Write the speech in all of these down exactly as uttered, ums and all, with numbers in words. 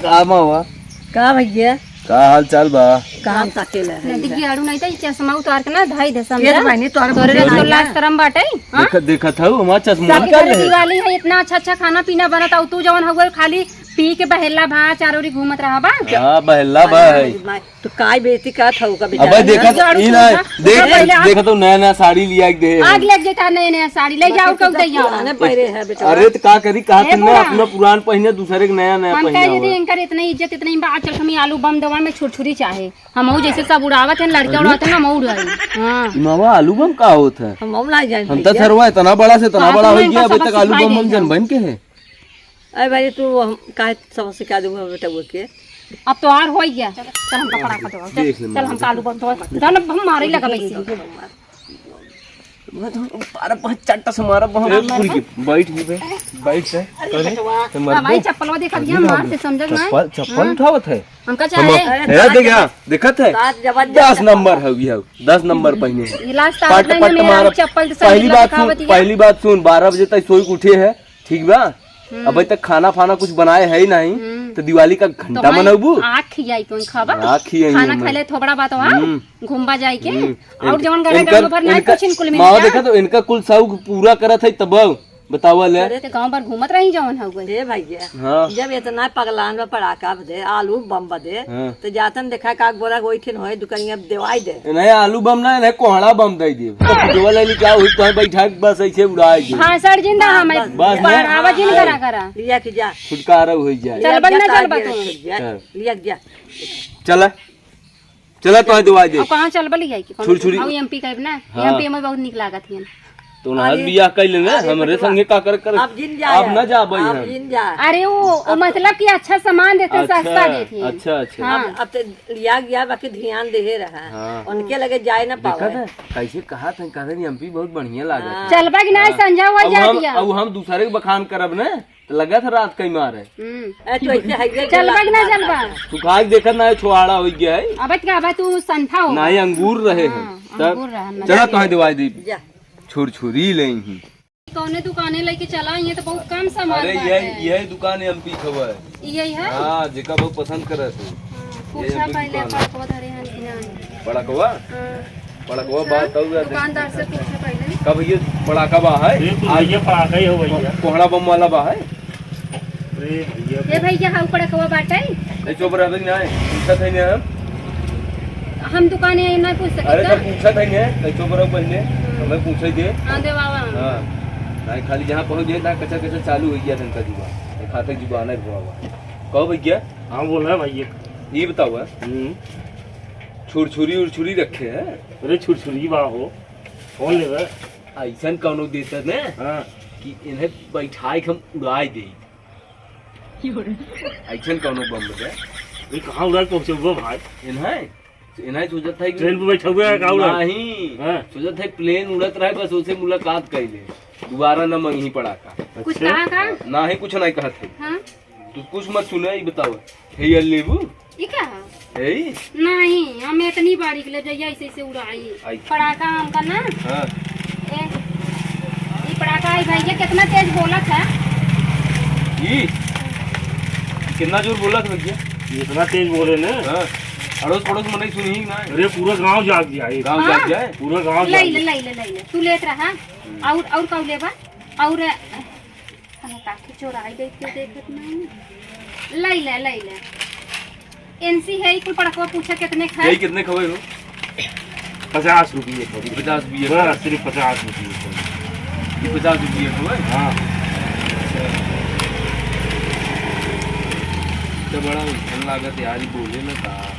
का मावा? का भैया? का हाल चाल बा? काम ताकेला है। नदी की आड़ू नहीं था, ये चश्मा उतार के ना धाई दे, समझा? ये तो बहनी, तोहरे तोरे मुंह रस में लाज शरम बाटे, हाँ? देखत, देखत हऊ, हमार चश्मा सबके निकाल घर ले। दिवाली है, इतना अच्छा अच्छा खाना पीना बनत, और तू जवन हउए खाली पी के बहेला भा चारों ओरी घूमत रहा बा। हाँ, बहला बा है। तो काय बेइज्जती करत हऊ का अबे बेचारा? देखत, जरूर ई ना, पूछा। देख, पहले आग देखत हऊ, नया नया साड़ी लिया के दे। आग लग जाता नया नया साड़ी, ले जाओ, कहू दे जाओ। पुराने पहिरे है बेचारा। अरे तो का करी, कहा ए तुमने बुआ। अपना पुरान पहिने, दूसरे के नया नया हम पहिने कह देते, हुआ। इनकर इतनी इज्जत, इतनी बात, चल, हम आलू बम दवा में छुरछुरी चाहे। हमहू जैसे सब उड़ावत हैं, लड़के अरे। उड़ावत हैं ना, हमहू उड़ाई। हाँ। ई मामा, आलू बम का होत है? हम, हम ना जान हम तो भैया। सरवा इतना बड़ा से इतना बड़ा हो गया, अबे तक आलू बम हम जनबन के है। अरे भाई, तू हम काहे सबक सिखा दूंगा बेटा वो के? अब तो आर हो गया। चल, हम कपड़ा का दो। चल, देख ले चल, हम मामा। कालू बम दो। चल, अब हम मारे लगा वैसे। मारा बहुत चट्टा से मारा बहुत। ए, पूरी के, बैठ गई बे, बैठ से। अरे, करे, बेटवा। तो मर हमारी गए। चप्पलवा देखा दिया, मार से समझ में आए? चप्पल, चप्पल हाँ। उठावत है। हमका हम चाहे। है, देख यहाँ, देखत है? सात जबरदस्त दस नंबर है, ये दस नंबर पहिने है। इलाज ताकत पट, नहीं पट ना, मेरा मारा। चप्पल तो पहली संडील बात दिखावत सुन, दिया। पहली बात सुन, बारह बजे तक सोई के उठे है, ठीक बा? हम्म। अबे तक खाना फाना कुछ बनाए है ही नहीं, हम्म। तो दिवाली का घंटा तो भाई, मनउबू? आँख खियाई तो खाबा? आँख खियाई खाना हमें। खाए ले थोबड़ा बात हुआ, हम्म। घूमबा जाए के। हम्म। और इनका, जवन गड़ा इनका, गाँव भर ना इनका, कुछ इनकुल मिल मावा गया। देखा तो इनका कुल शौक पूरा करत है तब बतावा ले। अरे तो गाँव भर घूमत रही जवन हो गए। हे भैया, हाँ। जब इतना पगलान बा पड़ाका बदे, आलू बम बदे, हाँ। तो जातन देखा का गोरा गोई ठिन होए दुकानिया देवाई दे। नहीं आलू बम ना, नहीं कोहड़ा बम दे दे। तो कुटवा ले क्या हुई, तो बैठा के बस ऐसे उड़ाए दे। भाषण जिंदा बस, हमें बस, बस, पढ़ावा जिन हाँ, करा करा। लिया के जा। छुटकारा हो जाए। चल बन ना जा, चल बा तू। लिया के जा। चल। लिया के जा। चला, चला तो दवाई दे। अब कहाँ चलबा ले जाए के? छुरी, छुरी। अब एमपी कहब ना, हाँ। एमपी में बहुत निक लागत हियन। तो ना अरे, बियाह कर लेना, अरे हमरे बेटवा, संगे का कर, कर? अब जिन जा आप यार, ना जा भाई आप हम। जिन जा। अरे वो, वो अब मतलब कि अच्छा सामान देते, अच्छा, सस्ता देते हैं। अच्छा, अच्छा। हाँ। अब, अब तो लिया गया, बाकी ध्यान दे रहा। हाँ। उनके लगे जाए ना देखा पावे। था, कैसे कहा था, कहा था, एमपी बहुत बढ़िया लागत हाँ। है। चलबा कि ना, हाँ। संझा हुआ अब जा हम, दिया। अब हम दूसरे के बखान करब ना। तो लगा था रात कहीं मारे। हम्म। ए, तो ऐसे हाईवे चलबा कि ना चलबा? तू खाए देखत ना है, छोआड़ा हो गया है। अब का, अब तू संथा हो। ना ही अंगूर रहे हैं। हाँ, तब अंगूर रहे ना। चला तो है दवाई दी। जा। छुरछुरी ले ही। कौने दुकाने लेके चला, ये तो बहुत कम सामान अरे बाटे। ये, ये दुकान एमपी खबर। यही है? हाँ, जेका बहुत पसंद करे तू। हाँ, ये पूछा एमपी पहले दुकान। पड़कवा धरे हैं कि नहीं? पड़कवा? हाँ। पड़कवा पूछा, बात हो गया। दुकानदार से पूछा पहले। का भैया पड़ाका बा है? ये तो आज भैया पड़ाका ही हो भैया। कोहड़ा बम वाला बा है? अरे भैया। ए भैया, हाउ पड़कवा बाटे? ए, चुप रह, नहीं आए। पूछत है नहीं हम। हम दुकाने ना पूछ सकते अरे, का? तो पूछत है नहीं, तो चुप रहो पहले। हम्म। हमें पूछे दे। हाँ, देवावा। हाँ। नहीं, खाली जहाँ पहुँच गए, तहाँ कचर कचर चालू हो गया था इनका जुबान। एक हाथ तक जुबान है, बाबा। कहो भैया। हाँ, बोल रहा है भैया। ये बताओ, है? हम्म। छुरछुरी उरछुरी रखे हैं? अरे, छुरछुरी बा हो। कौन लेबे? ऐसन कौनो देता ने हाँ। कि इन्हें बैठाए के हम उड़ाए दे। ऐसन कौनो बम बजे? ये कहाँ उड़ा के पहुँचबो भाई? इन्हें, इन्हें सोचत है कि ट्रेन पे बैठा हुआ है, कहाँ उड़ा? नहीं, हाँ। सोचत है प्लेन उड़त रहे, बस उसे मुलाकात कर ले, दोबारा न मंगही पड़ाका। कुछ अच्छा। कहा का? ना ही कुछ नहीं कहत है। हाँ। तू कुछ मत सुने, ये बताओ, हे ये लेबू? ये क्या है? हे? नहीं, हम इतनी बारीक ले जाइए, ऐसे ऐसे उड़ाई। आई। पड़ाका हमका ना? हाँ। ए, ये पड़ाका है भैया, कितना तेज बोलत है। ये? कितना जोर बोलत है भैया? इतना तेज बोले ना। हाँ। अड़ोस पड़ोस में नहीं सुनी ही ना। अरे, पूरा गांव जाग जाए। गांव जाग हाँ। जाए? पूरा गांव ले जाग ले, जाए। ले ले, ले ले। तू लेत रहा। हम्म। और, और का लेबा? और अरे, काकी चोराई गई, क्यों देखत नहीं? लई ले, लई ले। एनसी है, कुल पड़कवा पूछा कितने खाए? यही कितने खवे हो? पचास रुपये खवे। पचास रुपये बस, खवे। सिर्फ पचास रुपये खवे। ये पचास रुपये खवे? हाँ। तो बड़ा उठन लागत यार, ये बोले ना का।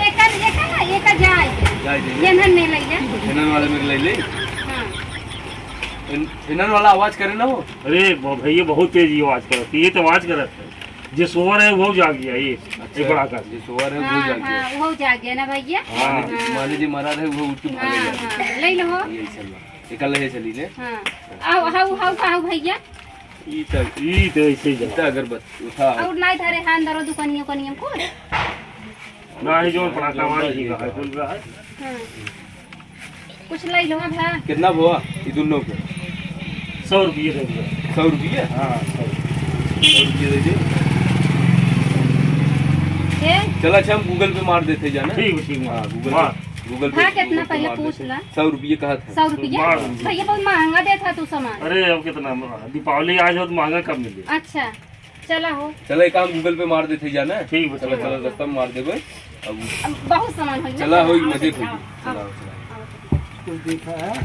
एकर, एकर ना, एकर जाए। जाए दे। ये नन नहीं लई ले। ये नन वाले में लई ले। हाँ। इन-, इन्हन वाला आवाज करे ना हो। अरे ब-, भैया बहुत तेज ये आवाज करत है, ये तो आवाज करत है। जे सोवर है वो जाग गया, ये, अच्छा, ये बड़ा कर। जे सोवर है वो हाँ, जाग गया। हाँ, वो जाग गया ना भैया। हाँ। माने, हाँ। माने जे मरा रहे वो उठ के भागे हाँ, जाए। हाँ, ले लो हो। ये चल रहा। एक ले चली ले। हाँ। आओ, हाउ, हाउ, हाउ भैया। ई त, ई त ऐसे ही जा। ई त अगरबत्ती उठा। और नहीं धरे हाथ धरो दुकानियों, दुकानियों को। ना ही जो पड़ाका मारी जी का है, कुल का है। हाँ। कुछ ले लो भा। कितना भवा? ये दोनों के? सौ रुपये दे दिया। सौ रुपये? हाँ, सौ। सौ रुपये दे दे। ए? चला, अच्छा, हम Google पे मार देते जाना। ठीक, ठीक, हाँ, Google मार। पे, Google पे, हाँ, कितना Google पे पहले मार पूछ देते। ला। सौ रुपये कहा था। सौ रुपये? मार। भैया, बहुत महंगा देता तू सामान। अरे, अब कितना, दीपावली आज हो तो महंगा कब मिले? अच्छा, चला हो। चला, एक काम Google पे मार देते जाना। ठीक बा, चला, ठीक बा। चला, रास्ता में मार देबे। अब अब बहुत सामान हो गया। चला, होई, मजे होई। हाँ, चला, हाँ। चला। कुछ देखा है?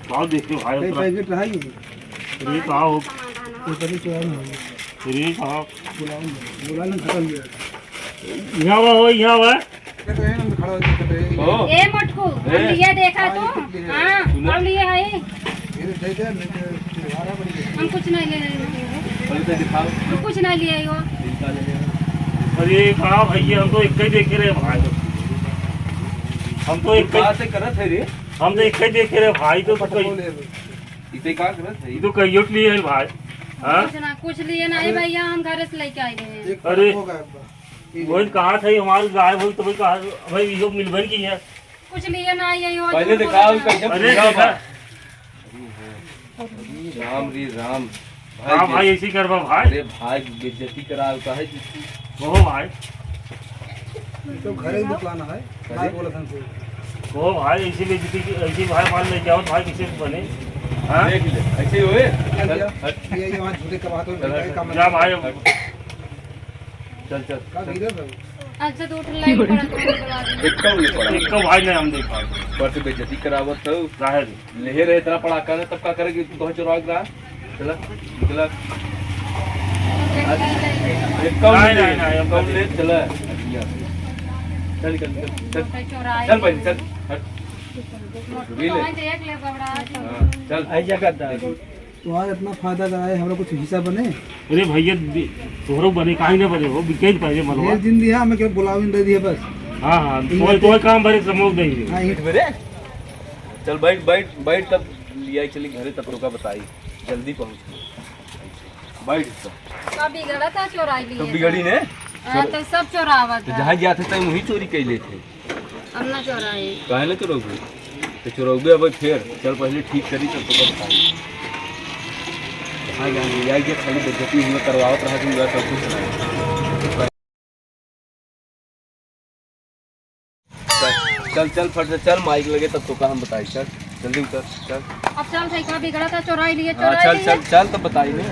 भाव देखियो भाई, कई उतना। पैकेट रहा ये? अरे, का हो? सामान रहना। ये पैकेट चुराई नहीं होगी। अरे, का? बुलाओ ना, बुला लें, खत्म किया। यहाँ बा, हो, यहाँ बा। कहते हैं, हम खड़ा हो जाते हैं। ओ। ए मोटकू, हम ए। लिए देखा तू? हाँ, ये कितने हैं? हाँ, सुनो। हम लिए है। ये दे दे, नहीं तो ये हमारा बड़ी है। हम कुछ नहीं ले रहे हैं। अरे, तो दिखाओ। हम कुछ नहीं लिए हो। चिंता नहीं है। अरे, का भैया, हम तो एक ही देखे रहे भाई। हम तो एक ही बात करत है रे। हम तो एक ही देखे रहे भाई, तो पता कोई बोले। इते का करत है? ये तो कहियो के लिए है भाई। हाँ? कुछ ना, कुछ लिए ना है भैया, हम घर से लेके आए हैं। एक अरे। हो गया। वही कहा था, ये हमारी गायब हुई, तो वही कहा, भाई, ये मिलबे की है। कुछ लिए ना, ये हो पहले झूठ दिखाओ, बोल रहा है। कैसे अरे, पूरा देखा। बा। राम रे राम। हाँ भाई, भाई, ऐसी करबा भाई। अरे भाई, बेइज्जती कराओ, काहे कि ओ भाई। ये तो घरे ही दुकान है, अरे। भाई बोला था हमसे। ओ भाई, ऐसी बेइज्जती की, ऐसी भाई माल लेके आओ, भाई, किसे बने? हाँ? देख ले, ऐसे ही होए। चल, चल, चल। हट। ये, ये वहाँ झूठे कमाते हो, चल, हट। काम जा भाई, हट। चल, चल, का चल। धीरे भाई? अच्छा, तो उठ लाई पड़ा, तो उठ लाई। एक कम नहीं पड़ा। एक कम भाई नहीं हम दे पाए। ऊपर से बेइज्जती करावत हो। काहे रे? लेहे रहे इतना पड़ाका ने, तब का करे कि तू कहाँ चुराव रहा? चला, निकला। एक कम नहीं, ले, नहीं, नहीं, हम एक कम नहीं। ले, चला। चल, निकल, निकल, चल। चल भाई, चल, हट। तो ले। देख ले, बबड़ा। हाँ, चल। आई जगह तुम्हारा इतना फायदा कराए, हमरा कुछ हिस्सा बने? अरे भैया, दे-, तोहरो बने, काहे ना बने हो, बिके न पहले मनवा। ढेर दिन दिया, हमें केहू बुलावे न दे दिया बस। हाँ, हाँ, ठीक तोय, है। तोय काम भरे समोग दे दिए। हाँ, ईंट भरे। चल बैठ, बैठ, बैठ, तब लिया चली घरे, तब तोका बताई, जल्दी पहुँच। बैठ तो। का बिगड़ा था, चोराई लिए तो था। बिगड़ी ने? हाँ, चोर-, तो सब चोरावा तो था। जहाँ जाते थे, वहीं चोरी कर लेते। अब ना चोराई। काहे ना चोरौबे? तो चोरौबे अब फेर। चल पहले ठीक करी, तब तोका बताई। कहाँ जाएंगे? यार, ये खाली बेइज्जती हुआ, करवावत रहा, तुम सब कुछ नहीं। चल, चल, चल, फट से चल, माइक लगे, तब तोका हम बताई। चल, जल्दी उतर, चल। अब चल, सही का बिगड़ा था, चोराई लिए, हाँ, चोराई चल, लिए। चल, चल, तब बताई ने।